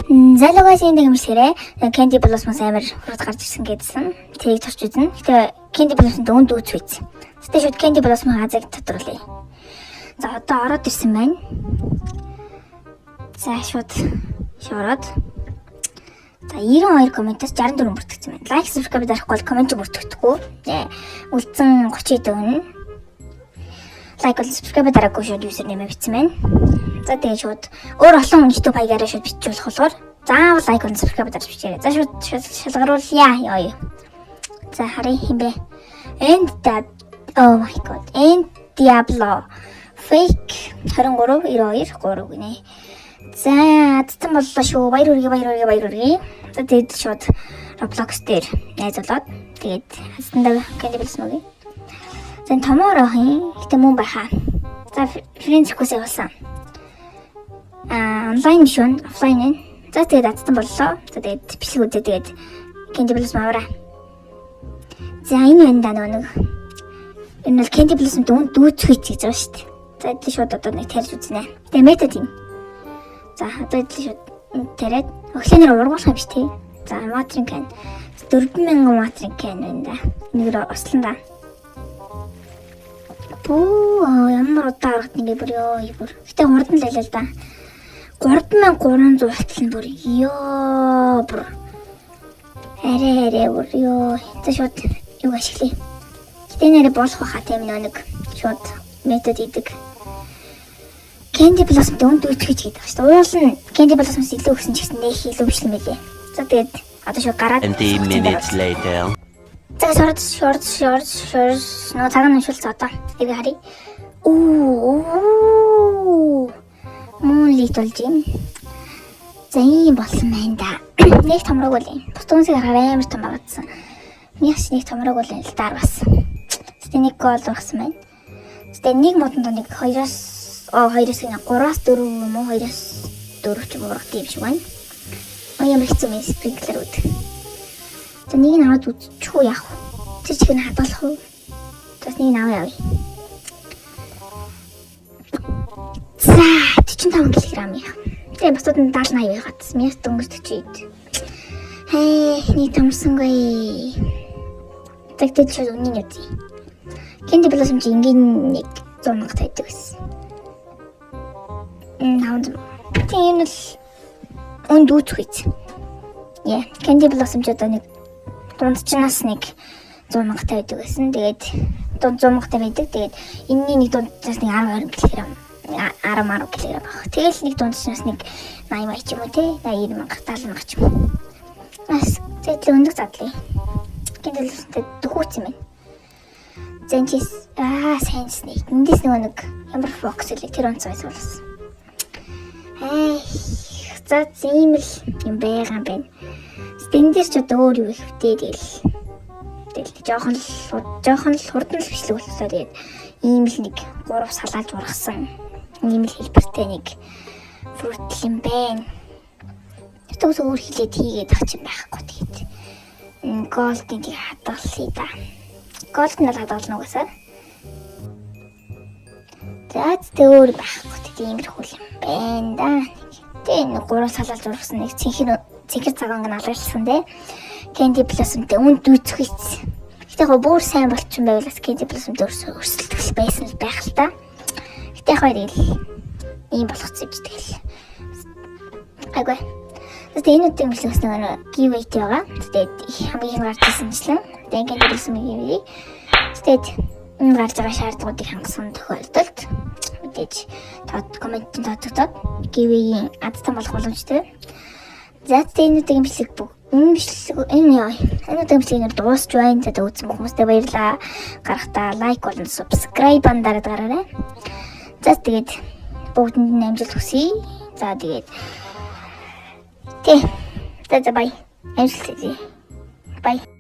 Залугаас энэ гэмшгэрээ Candy Blossom-ос амар хурд гарч ирсэн гэдсэн. Тэрийг турч үзнэ. Гэтэ Candy Blossom-д өнд үүц үйц. Гэтэ шууд Candy Blossom-ын газыг тодруулъя. За, одоо ороод ирсэн байна. За, шууд шороод. За, 92 комментээс 64 бүртгэгдсэн байна. Like, subscribe дарахгүй бол коммент бүртгэхгүй. Үлдсэн 30 дөрөв. Like бол subscribe дараагүй шууд username бичсэн байна. За, тэгээ шууд өөр олон YouTube хаягаараа шууд бичүүлэх болохоор заавал like болон subscribe дарж бичээрэй. За, шууд шалгаруулъя. Йоо. За, харъя, хэн бэ? And that, oh my God. And Diablo fake 23 92 3 гинэ. За, азтан боллоо шүү. Баяр хүргэе, баяр хүргэе, баяр хүргэе. За, тэгээд шууд Roblox дээр найз болоод тэгээд азтандаа Candy Blossom өгье. За, энэ томоор ах юм. Гэтэ мөн байхаа. За, friend request явуулсан. Аа, онлайн биш үү? Офлайн ээ. За, тэгээд азтан боллоо. За, тэгээд бичлэг үзээ, тэгээд Candy Blossom аваарай. За, энэ байна да, нөгөө нэг. Энэ бол Candy Blossom дүүн дүүцхийц гэж байгаа шүү дээ. За, эдгээр шууд одоо нэг тарьж үзнэ. Тэгээ метод юм. За, одоо эдгээр шууд тариад өглөөнөр ургуулах юм биш тий. За, watering can 4000 watering can байна да. Энэгээр ослон да. Бүү, ямар удаа гаргад ингээ бүр ёо бүр. Гэтэ хурдан л байлаа л да. 3300 болтол нь бүр ёо бүр. Арай арай бүр ёо. За, шууд юу ашиглая. Гэтэ нэрэ болох байхаа, тийм, нэг шууд метод идэг. Candy Blossom үнд үүсгэж гэдэг шүү дээ. Уул нь Candy Blossom-с илүү өгсөн ч гэсэн нэх илүү биш юм байлээ. За, тэгээд одоо шууд гараад 20 minutes later. За, шорд шорд шорд шорд, нөгөө цаг нь уншуулсан одоо. Энийг харъя. Оо. Moonlit болж юм. За, ийм болсон байна да. Нэг томрог бол юм. Бус хүмүүсийг харахаар амар том байгаадсан. Нэг ч нэг томрог бол юм л даар бас. Тэгээ нэг гол багсан байна. Тэгээ нэг модонд нэг 2-оос 2-оос 3-аас 4 юм уу, 2-оос 4 ч юм уу ургад юм шиг байна. Ой, ямар хэцүү юм sprinkler үүд. За, нэг нь аваад үзчих үү, яах вэ? Тэр чих нь хадгалах уу? За, нэг нь аваа явъя. За, 45 кг яах. Тэгээ бусдад нь 70 80 байгаадс. Мяс дөнгөж 40. Хэй, нэг томсонгүй. За, тэгтэл шууд үнийг үзье. Candy Blossom чи энгийн нэг 100 мянга тавьдаг гэсэн. 500. Тийм л үнд үүсэх үйц. Яа, Candy Blossom ч одоо нэг дундчнаас нэг 100 мянга тавьдаг гэсэн. Тэгээд дунд 100 мянга байдаг. Тэгээд энэний нэг дундчнаас нэг 10 20 кг, 10 10 кг баг. Тэгэл нэг дундчнаас нэг 80 мая ч юм уу те, 80 мянга, 70 мянга ч юм уу. Бас тэгэл өндөг задлаа. Candy Blossom-тай дөхүүц юм байна. Зэнчис аа сайн snake. Эндээс нөгөө нэг ямар fox лээ, тэр онцгой байсан. Эй, за, ийм л юм байгаа юм байна. Энэ дээр ч одоо өөр юу их вдэ, тэгэл жоохон л хурдан л бичлэг боллоо. Тэгээд ийм л нэг гурав салаалж ургасан ийм л хэлбэртэй нэг fruit юм байна. Тэгээс өөр хилээд хийгээд ах чинь байхгүй, тэгээд gold-ын тийг хадгалъя да. Gold нь л хадгална угаасаа. За, тэг өөр байхгүй. Тэг иймэрхүү юм байна да. Тэг энэ гурав салаалж ургасан нэг цэнхэр цэнхэр цагаан гэн алгуулсан те. Candy Blossom-тэй үнд дүүцхийц. Гэтэ яг бүр сайн болчихсон байвал бас Candy Blossom-тэй өрсөлдөх байсан л байх л та. Гэтэ яг тэгэл ийм болгоцсон юм чи тэгэл. Айгүй. Тэгээ энэ удаагийн бичлэгээс нэг giveaway байгаа. Тэгээд хамгийн их гарч ирсэнчлэн тэгээ Candy Blossom giveaway. Тэгээд энэ гарч байгаа шаардлагуудыг хангасан тохиолдолд мэдээж тод комментэн тооцогдоод giveaway-ийн азтан болох боломжтой. За, тэгээ энэ удаагийн бичлэг бүх энэ бичлэг энэ яа энэ удаагийн бичлэг нэр дуусч байна. За, үзсэн бүх хүмүүстээ баярлалаа. Гарахтаа like болон subscribe дараад гараарай. За, тэгээд бүгдэнд нь амжилт хүсье. За, тэгээд тий. За за, bye. Амжилт хүсье. Bye.